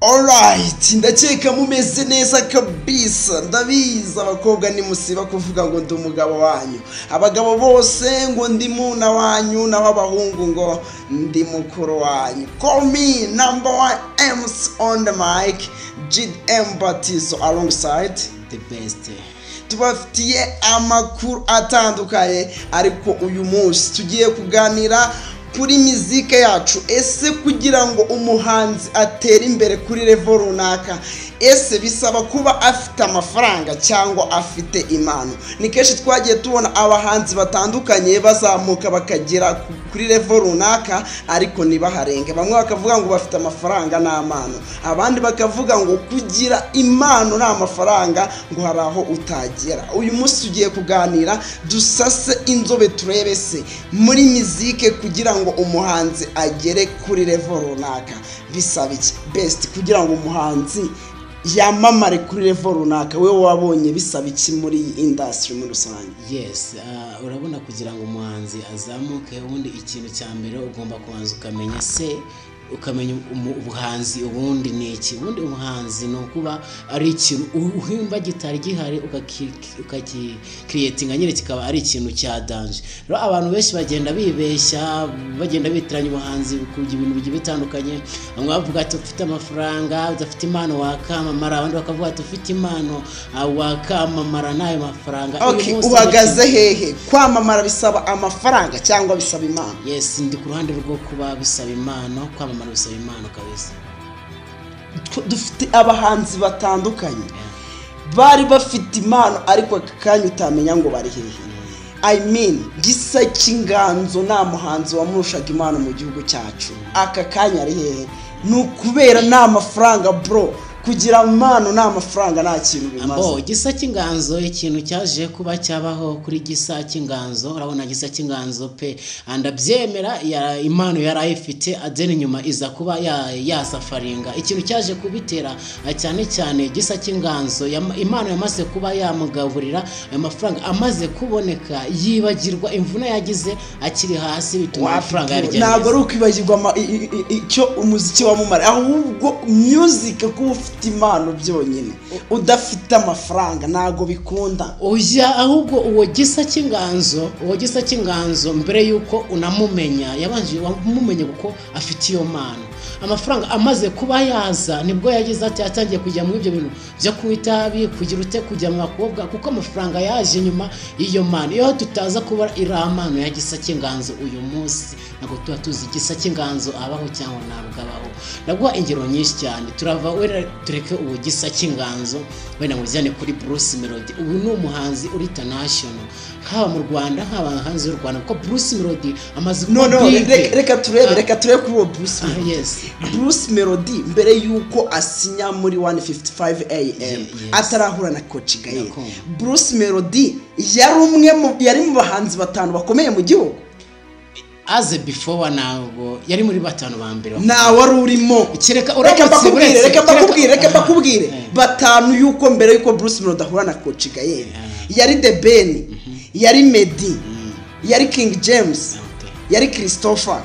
Alright, ndakeka mumeze neza kabisa. Ndabizi abakobwa nimusiba kuvuga ngo ndi umugabo wanyu, abagabo bose ngo ndi muna wanyu, naho abahungu ngo ndi mukuru wanyu. Call me number one MC on the mic, GM Batizo alongside the best. Tubafitiye amakuru atandukanye, ariko uyu munsi tugiye kuganira kuri mizike yacu. Ese kugira ngo umuhanzi atere imbere kuri level runaka, ese bisaba kuba afite amafaranga cyangwa afite impano? Ni kenshi twagiye tubona abahanzi batandukanye bazamuka bakagera kuri level runaka ariko ntibaharenge. Bamwe bakavuga ngo bafite amafaranga n'amano, abandi bakavuga ngo kugira impano nta mafaranga ngo hari aho utagera. Uyu munsi tugiye kuganira, dusase inzobe, turebe se muri mizike kugira ngo umuhanzi agere kuri level runaka bisaba iki? Best, kugira ngo umuhanzi yamamare kuri level runaka, we wabonye bisaba iki muri iyi industry muri rusange? Yes, urabona kugira ngo umuhanzi azamuke, ubundi ikintu cya mbere ugomba kubanza ukamenya se, ukamenya ubuhanzi ubundi ni iki. Ubundi ubuhanzi ni ukuba ari ikintu uhimba gitari gihari, ukakicreatinga nyine kikaba ari ikintu cya danger. Rero abantu benshi bagenda bibeshya, bagenda bitiranya ubuhanzi kugira ibintu bigiye bitandukanye. Bamwe bavuga ati ufite amafaranga udafite impano wakamamara, abandi bakavuga ati ufite impano wakamamara n'ayo mafaranga. Uyu munsi Uhagaze hehe? Kwamamara bisaba amafaranga cyangwa bisaba impano? Yes, ndi ku ruhande rwo kuba bisaba impano. Kwamamara bisaba impano kabisa. Dufite abahanzi batandukanye bari bafite impano ariko aka kanya utamenya ngo bari hehe. I mean, Gisa cy'Inganzo nta muhanzi wamurushaga impano mu gihugu cyacu. Aka kanya ari hehe? Ni ukubera nta mafaranga, bro. Kugira impano nta mafaranga nta kintu bimaze. Ambo Gisa cy'Inganzo, ikintu cyaje kuba cyabaho kuri Gisa cy'Inganzo, urabona Gisa cy'Inganzo pe, ndabyemera ya, impano yari ayifite, then nyuma iza kuba yasufferinga. Ikintu cyaje kubitera cyane cyane Gisa cy'Inganzo, impano yamaze kuba yamugaburira, ayo mafaranga amaze kuboneka yibagirwa imvune yagize akiri hasi, bituma amafaranga yarya Ntabwo ari neza. ukwibagirwa icyo umuziki wamumara, ahubwo music kuba ufite impano byonyine udafite amafaranga ntabwo bikunda. Oya, ahubwo uwo Gisa cy'Inganzo, uwo Gisa cy'Inganzo mbere y'uko unamumenya yabanje wamumenye kuko afite iyo mpano. Amafaranga amaze kuba yaza nibwo yagize ati yatangiye kujya muri ibyo bintu byo kunywa itabi, kugira ute, kujya mu bakobwa, kuko amafaranga yaje nyuma y'iyo mpano. Iyo tutaza kuba iriya mpano ya Gisa cy'Inganzo uyu munsi, ntabwo tuba tuzi Gisa cy'Inganzo abaho cyangwa ntabwo abaho. Ndaguha ingero nyinshi cyane. Turava wenda tureke ubu Gisa cy'Inganzo, wenda ngujyane kuri Bruce Melody. Ubu ni umuhanzi uri international, haba mu Rwanda haba hanze y'u Rwanda, kuko Bruce Melody amaze No, kuba no, big. reka turebe, reka turebe kuri uwo Bruce Melody. Bruce Melody mbere yuko asinya muri 155 AM, atarahura na Coach Gael, Ndakumva. Bruce Melody yari umwe mu yari mu bahanzi batanu bakomeye mu gihugu. As before ntabwo yari muri batanu ba mbere. Nta wari urimo. Kereka Reka uramutse mbakubwire, reka mbakubwire, reka mbakubwire. Batanu yuko mbere yuko Bruce Melody ahura na Coach Gael, yari The Ben, yari Meddy, yari King James, yari Christopher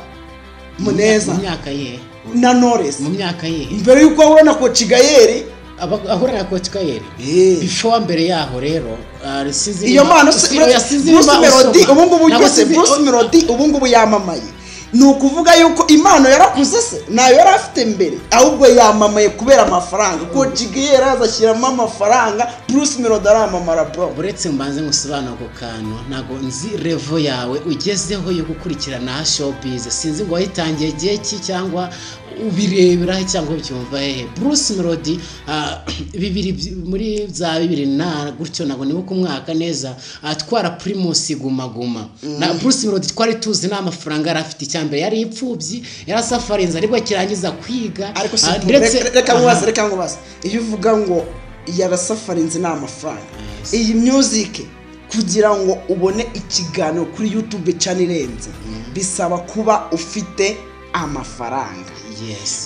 Muneza Mu myaka ye? na Knowless. Mu myaka ye? Mbere yuko ahura na Coach Gael. Ahura na Coach Gael. Before, mbere yaho rero, sinzi Iyo niba- mpano se oya, sinzi Bruce niba Melody usoma. ubu ngubu Ntabwo byose sinzi- Bruce Melody ubu ngubu yamamaye, ni ukuvuga yuko impano yarakuze se ntayo yari afite mbere, ahubwo yamamaye kubera amafaranga. Coach Gael araza ashyiramo amafaranga, Bruce Melody aramamara, bro. Uretse mbanze ngusobanure ako kantu, ntabwo nzi level yawe ugezeho yo gukurikirana showbiz. Sinzi ngo wayitangiye igihe ki, cyangwa ubirebera he, cyangwa ubyumva hehe. Bruce Melody, bibiri muri za bibiri na gutyo, ntabwo nibuka umwaka neza, atwara Primus Guma Guma, na Bruce Melody twari tuzi nta mafaranga yari afite. Icya mbere yari imfubyi, yarasufferinze aribwo akirangiza kwiga. Ariko si ndetse reka nkubaze, reka nkubaze. Iyo uvuga ngo yarasufferinze ni amafaranga, iyi music kugira ngo ubone ikiganiro kuri YouTube channel irenze bisaba kuba ufite amafaranga.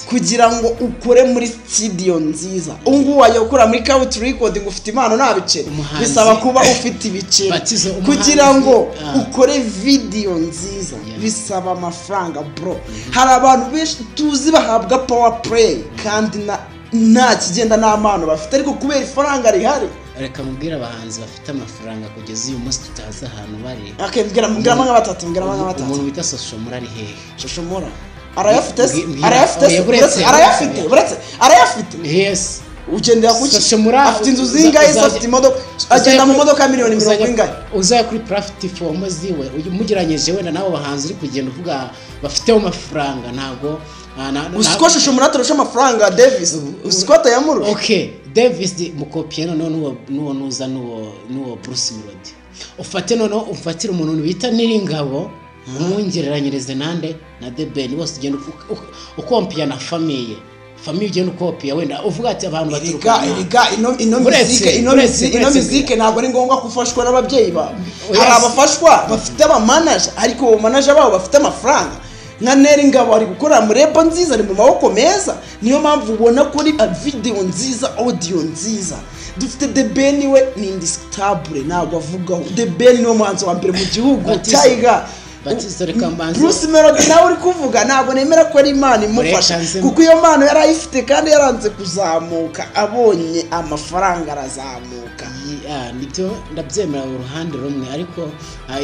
Kugira ngo ukore muri studio nziza, ubu ngubu wajya gukora muri Country Record ngo ufite impano nta biceri, bisaba kuba ufite ibiceri. Batizo, umuhanzi, Kugira ngo ukore video nziza bisaba amafaranga, bro. Hari abantu benshi tuzi bahabwa power play kandi na Nta kigenda n'amano bafite, ariko kubera ifaranga rihari. Reka mubwire abahanzi bafite amafaranga kugeza uyu munsi tutazi ahantu bari. Okay, mbwira nka batatu, mbwira nka batatu. Umuntu bita Soshomura ari hehe? Soshomura arayafite se? Arayafite, arayafite, uretse arayafite. Yes. Ugendera kuki? Afite inzu zingahe? Afite imodoka, agenda mu modoka ya miliyoni 40 ingahe? Uzaya kuri platform ziwe umugeranyije wenda nabo bahanzi uri kugenda uvuga bafiteho amafaranga, ntago usiko Soshomura atarusha amafaranga Davis, usiko atayamurusha. Okay, Davis mukopiye noneho n'uwo nuza n'uwo Bruce Melody. Ufate noneho umfatire umuntu bita Niringabo, umwongereranyirize nande na The Ben, bose ugenda ukompiya na famille. Famille ugenda ukopiya wenda uvuga ati abantu baturuka erega ino muzike, ino muzike ntabwo ari ngombwa gufashwa n'ababyeyi babo. Hari abafashwa bafite aba manager, ariko abo manager babo bafite amafaranga. Nka Niringabo ari gukora murebo nziza, ari mu maboko meza, niyo mpamvu ubona kuri video nziza, audio nziza. Dufite The Ben, we ni indisputable, ntabwo avugaho. The Ben niwe muhanzi wa mbere mu gihugu. Tiger Bruce Melody nawe uri kuvuga, ntabwo nemera ko ari Imana imufasha, kuko iyo mpano yari ayifite kandi yaranze kuzamuka, abonye amafaranga arazamuka. Nibyo ndabyemera uruhande rumwe, ariko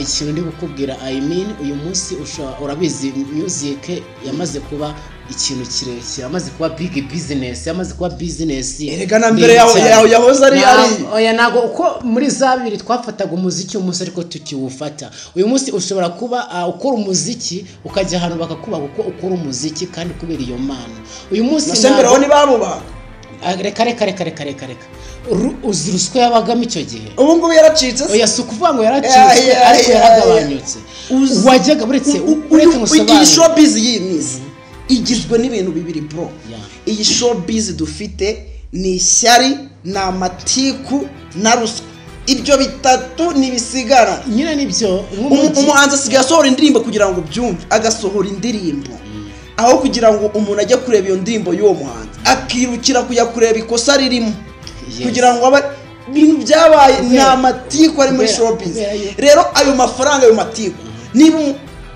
ikintu ndi gukubwira, I mean uyu munsi urabizi music yamaze kuba ikintu kirekire, yamaze kuba big business, yamaze kuba business. Erega na mbere yahoze ari oya, ntago uko muri za bibiri twafataga umuziki umunsi ariko tukiwufata. Uyu munsi ushobora kuba ukora umuziki ukajya ahantu bakakubaha kuko ukora umuziki kandi kubera iyo mpano. Uyu munsi ntabwo ni babubaha. Reka reka reka reka reka reka uzi ruswa yabagamo icyo gihe. Ubu ngubu yaracitse. Oya, si ukuvuga ngo yaracitse, ariko yaragabanyutse. Wajyaga uretse iyi showbiz y'iyi igizwe n'ibintu bibiri bro. Iyi showbiz dufite ni ishyari, ni amatiku na ruswa. Ibyo bitatu nibisigara nyine nibyo. Umuhanzi asigaye asohora indirimbo kugira ngo ubyumve, agasohora indirimbo aho kugira ngo umuntu ajye kureba iyo ndirimbo y'uwo muhanzi, akirukira kujya kureba ikosa ririmo, kugira ngo abe ibintu byabaye ni amatiku ari muri showbiz. Rero ayo mafaranga, ayo matiku, niba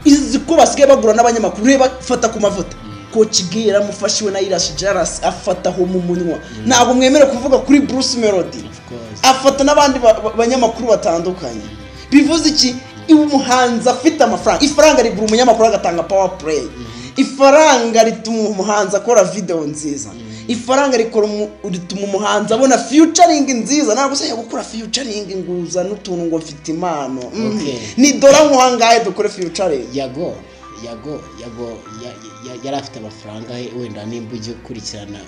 izi ko basigaye bagura n'abanyamakuru, reba fata ku mavuta Coach G yaramufashiwe na Irash Jaras afataho mu munwa. Ntabwo mwemere kuvuga kuri Bruce Melody, afata n'abandi banyamakuru batandukanye. Bivuze iki? Umuhanzi afite amafaranga, ifaranga rigura umunyamakuru agatanga power play, ifaranga rituma umuhanzi akora video nziza, ifaranga rituma umuhanzi abona featuring nziza. Ntabwo usajya gukora featuring nguza n'utuntu ngo mfite impano. Ni dora nkuhangaye dukore featuring. Yago yari afite amafaranga wenda nimba ujye ukurikirana,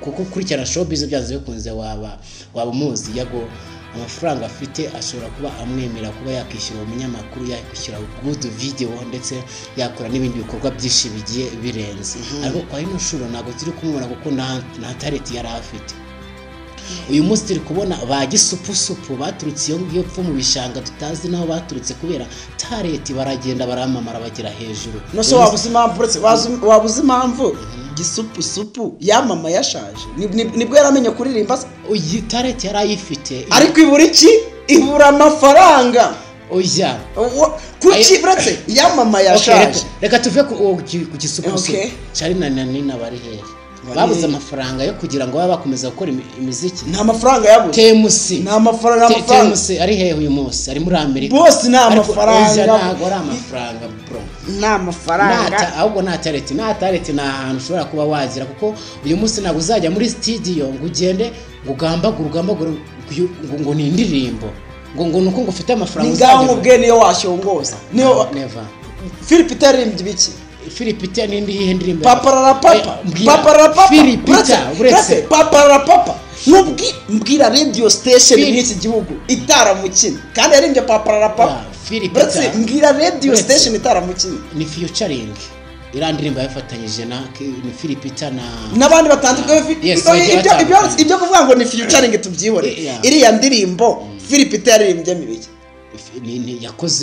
kuko ukurikirana showbiz byanze bikunze waba umuzi. Yago amafaranga afite ashobora kuba amwemera kuba yakishyura umunyamakuru, yakishyura good video, ndetse yakora n'ibindi bikorwa byinshi bigiye birenze. Ariko kwa ino nshuro ntabwo turi kumubona kuko nta talent yari afite. Uyu munsi turi kubona ba gisupusupu baturutse iyo ngiyo pfu mu bishanga tutazi naho baturutse, kubera talent baragenda baramamara bagera hejuru. No so wabuze impamvu, uretse wabuze impamvu gisupusupu yamama yashaje, nibwo yaramenye kuririmba. Uyi talent yarayifite, ariko ibura iki? Ibura amafaranga. Oya kuki uretse yamama yashaje? Reka tuve ku gisupusupu. Charly na Nina bari hehe? Babuze amafaranga yo kugira ngo babe bakomeza gukora imiziki. Nta mafaranga yabuze. TMC nta mafaranga. TMC ari hehe uyu munsi? Ari muri Amerika. Bose nta mafaranga. Ntabwo ari amafaranga bro. Nta mafaranga. Ahubwo nta talent, nta talent, nta hantu ushobora kuba wagera, kuko uyu munsi ntabwo uzajya muri studio ngo ugende ngo ugambagure ngo ni indirimbo, ngo nuko ngo ufite amafaranga. Ni ngaho nkubwiye niyo washyongoza. Niyo never. Philip yaririmbye ibiki? Philip n'indi yihe ndirimbo? Paparara papa. Paparara papa. Philip uretse paparara papa. Nubwi mbwira radio station muri iki gihugu itaramukina kandi yaririmbye paparara papa. Uretse mbwira radio station itaramukina. Ni featuring. Iriya ndirimbo yafatanyije na ni Philip na n'abandi batandukanye. Ibyo kuvuga ngo ni featuring tubyihore. Iriya ndirimbo Philip yaririmbye mibiki?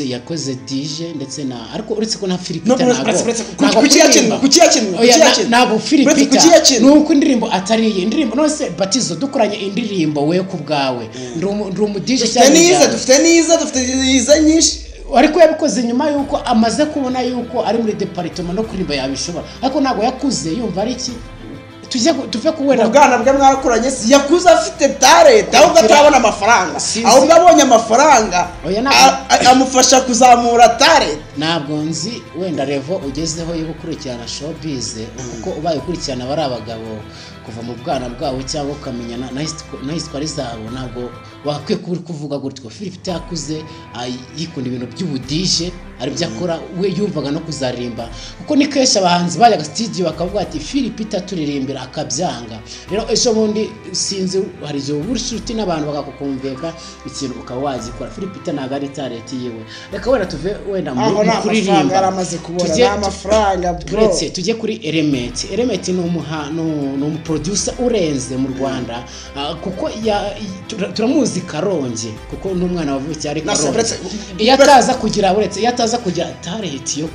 Yakoze DJ ndetse na, ariko uretse ko na Philip ntabwo ntabwo Philip nuko indirimbo atari iye indirimbo. None Batizo dukoranye indirimbo we ku bwawe ndi umu DJ cyane, dufite niza dufite iza nyinshi, ariko yabikoze nyuma yuko amaze kubona yuko ari muri department no kuririmba yabishobora, ariko ntabwo yakuze yumva ari iki. Tujye tuve ku wenda Mu bwana bwe mwarakuranye, si yakuze afite talent, ahubwo atabona amafaranga. Ahubwo abonye amafaranga Oya, ntabwo- amufasha kuzamura talent. Ntabwo nzi wenda level ugezeho yo gukurikirana showbiz, kuko ubaye ukurikirana bari abagabo kuva mu bwana bwabo cyangwa ukamenya na histoire zabo, ntabwo wakwiye kuba uri kuvuga gutyo. Philip yakuze yikunda ibintu by'ubudije, aribyo akora, we yumvaga no kuzaririmba, kuko ni kenshi abahanzi bajyaga studio bakavuga ati Philip turirimbira, akabyanga. Rero ejo bundi sinzi, hari igihe uba inshuti n'abantu bakakukumveka ikintu ukaba wagikora. Philip ntabwo ari talent yiwe. Reka wenda tuve wenda Aho mu ni amafaranga kuririmba. yari amaze kubona, ni amafaranga, bro. Uretse tujye kuri Element. Element ni umuproducer urenze mu Rwanda, kuko turamuzi Karongi, kuko n'umwana wavukiye ari Nase, Karongi. uretse- Iyo ataza kugira, uretse iyo ataza kugira talent yo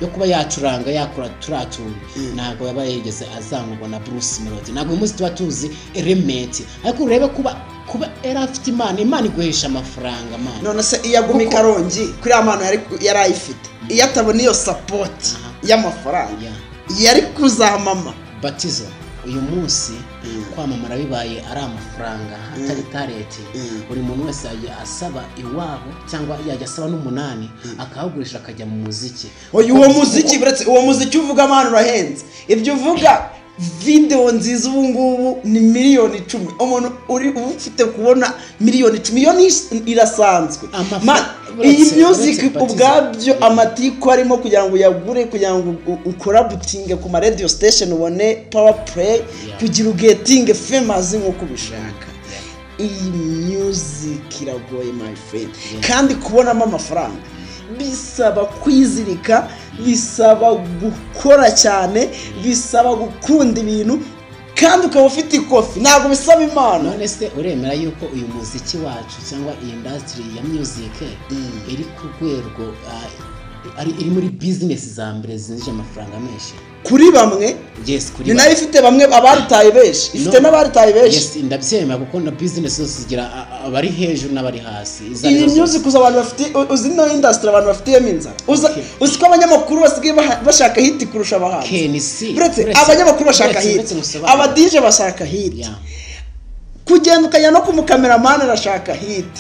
kuba yacuranga, yakora turiya tuntu, ntabwo yaba yigeze azamurwa na Bruce Melody, ntabwo uyu munsi tuba tuzi Element. Ariko urebe kuba yari afite impano, Imana iguhesha amafaranga, man. None se iyo aguma i Karongi kuri ya mpano yari ayifite, iyo atabona iyo support y'amafaranga, yari kuzamama? Batizo, uyu munsi kwamamara bibaye ari amafaranga atari talent, buri muntu wese yajya asaba iwabo cyangwa yajya asaba n'umunani akawugurisha akajya mu muziki. Oya, uwo muziki, uretse uwo muziki uvuga, amana urahenze. Ibyo uvuga, videwo nziza ubu ngubu ni miliyoni 10. Umuntu uri uba ufite kubona miliyoni 10, iyo ni irasanzwe. Man, iyi music Uretse Batizo. ubwabyo amatiku arimo kugira ngo uyagure, kugira ngo ukora-bootinge ku ma radio station, ubone power play, kugira ugetinge famous nk'uko ubishaka, iyi music iragoye, my friend. Kandi kubonamo amafaranga bisaba kwizirika, bisaba gukora cyane, bisaba gukunda ibintu kandi ukaba ufite ikofi. Ntabwo bisaba impano. None se uremera yuko uyu muziki wacu cyangwa iyi industry ya music iri ku rwego, iri muri business za mbere zinjije amafaranga menshi? Kuri bamwe. Yes, kuri Ni nayo ifite bamwe abaritaye benshi, ifite No. n'abaritaye benshi. Yes, ndabyemera, kuko na business zose zigira abari hejuru n'abari hasi, izo ari Iyi zo zose. music uzi abantu bafite, uzi ino industry abantu bafitiyemo inzara. Uzi ko abanyamakuru basigaye bashaka hit kurusha abahanzi? KNC. Uretse abanyamakuru bashaka hit, uretse ngusobanurire. aba DJ bashaka hit, kugenda ukajya no ku mukameramani arashaka hit.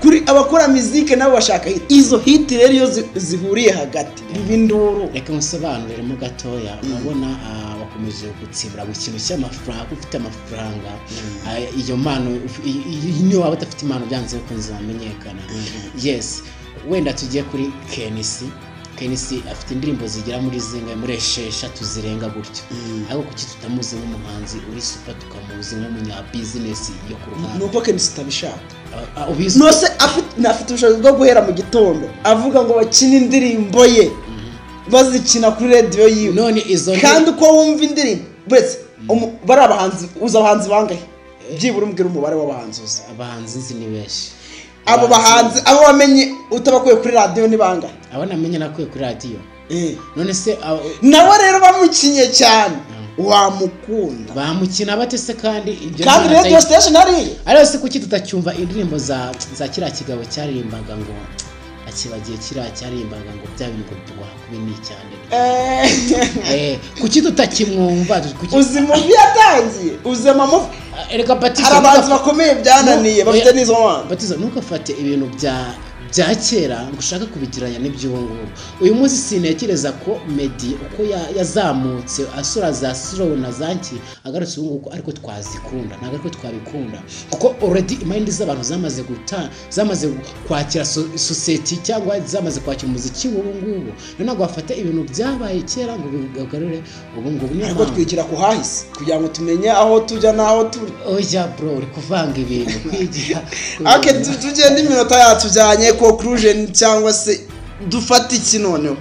Kuri abakora mizike nabo bashaka hit. Izo hit rero iyo zihuriye hagati biba induru. Reka ngusobanuriremo gatoya. Urabona, bakomeje gutsibura ku kintu cy'amafaranga, ko ufite amafaranga, iyo mpano niyo waba udafite impano, byanze bikunze wamenyekana. Yes, wenda tugiye kuri KNC. KNC afite indirimbo zigera muri zingahe? Muri 6 zirenga gutyo. Ariko kuki tutamuzi nk'umuhanzi uri super, tukamuzi nk'umunyabizinesi yo ku Ni ruhande? uko KNC itabishaka. Ubizi? Nose afite ubushobozi bwo guhera mu gitondo avuga ngo bakine indirimbo ye, bazikina kuri radiyo yiwe? None izo Kandi uko wumva indirimbo, uretse bari abahanzi, uzi abahanzi bangahe? Byibura umbwira umubare w'abahanzi uzi. Abahanzi nzi ni benshi. Abo bahanzi, abo wamenye utabakuye kuri radiyo ni bangahe? Abo namenye nakuye kuri radiyo? None se Nawe rero bamukinye cyane wamukunda. Bamukina bate se kandi ibyo Kandi nta- radio station hariya. Ariko se kuki tutacyumva indirimbo za kiriya kigabo cyaririmbaga ngo, akibagiye, kiriya cyaririmbaga ngo bya bintu ngo wakubi ni cyane? Kuki tutakimwumva? Uzi movie yatangiye, uzi amamovie? Erega Batizo, Hari abahanzi bakomeye byananiye bafite Oya, n'izo mpano. Batizo, ntukafate ibintu bya kera ngo ushake kubigiranya n'iby'ubu ngubu. Uyu munsi sintekereza ko Meddy uko yazamutse asura za slow na za nki, agarutse ubu ngubu ariko twazikunda, ntabwo ariko twabikunda, kuko already mind z'abantu zamaze guta, zamaze kwakira sosiyete cyangwa zamaze kwakira umuziki w'ubu ngubu. Rero ntabwo wafata ibintu byabaye kera ngo bigarure ubu ngubu. Niyo Ariko mpamvu twigira ku hahise kugira ngo tumenye aho tujya n'aho turi. Oya bro, uri kuvanga ibintu, kwigira. Okay, tugende, iminota yacu tujyanye. Conclusion cyangwa se dufate iki noneho?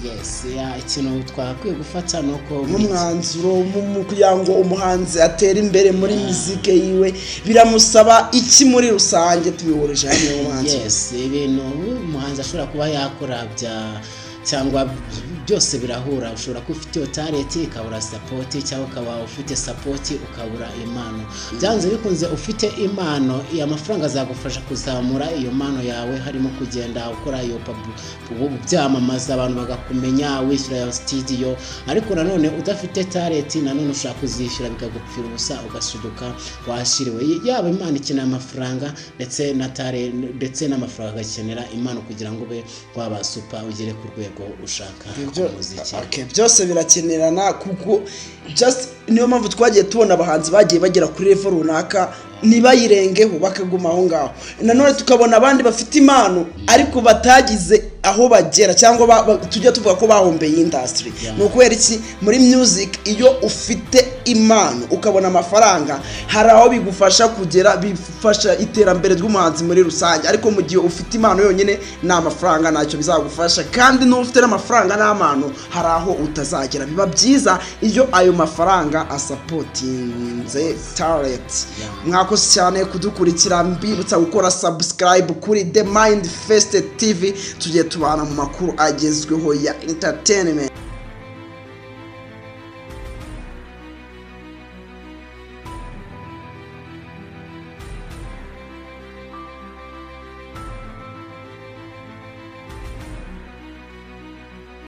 Yes, yeah, ikintu twakwiye gufata ni uko Nk'umwanzuro kugira ngo umuhanzi atere imbere muri muzike yiwe biramusaba iki muri rusange, tubihurije hamwe, umuhanzi? Yes, ibintu umuhanzi ashobora kuba yakora bya Cyangwa byose birahura. Ushobora kuba ufite iyo talent ikabura support, cyangwa ukaba ufite support ukabura impano. Byanze bikunze, ufite impano, amafaranga azagufasha kuzamura iyo mpano yawe, harimo kugenda ukora iyo byamamaza, abantu bagakumenya, wishyura ya studio. Ariko nanone udafite talent, nanone ushobora kuzishyura bikagupfira ubusa, ugashiduka washiriwe. Yaba impano ikenera amafaranga ndetse na talent, ndetse n'amafaranga agakenera impano kugira ngo ube waba super, ugere ku rwego ushaka umuziki. Okay, byose birakenerana, kuko just niyo mpamvu twagiye tubona abahanzi bagiye bagera kuri level runaka ntibayirengeho, bakaguma aho ngaho. Nanone tukabona abandi bafite impano ariko batagize aho bagera, cyangwa tujya tuvuga ko bahombeye industry. Ni ukubera iki? Muri music, iyo ufite impano ukabona amafaranga, hari aho bigufasha kugera, bifasha iterambere ry'umuhanzi muri rusange. Ariko mu gihe ufite impano yonyine nta mafaranga, ntacyo bizagufasha. Kandi n'uba ufite n'amafaranga nta mpano, hari aho utazagera. Biba byiza iyo ayo mafaranga asupportinze talent. Mwakoze cyane kudukurikira. Mbibutsa gukora subscribe kuri The Mind Fest TV, tugiye tubana mu makuru agezweho ya entertainment.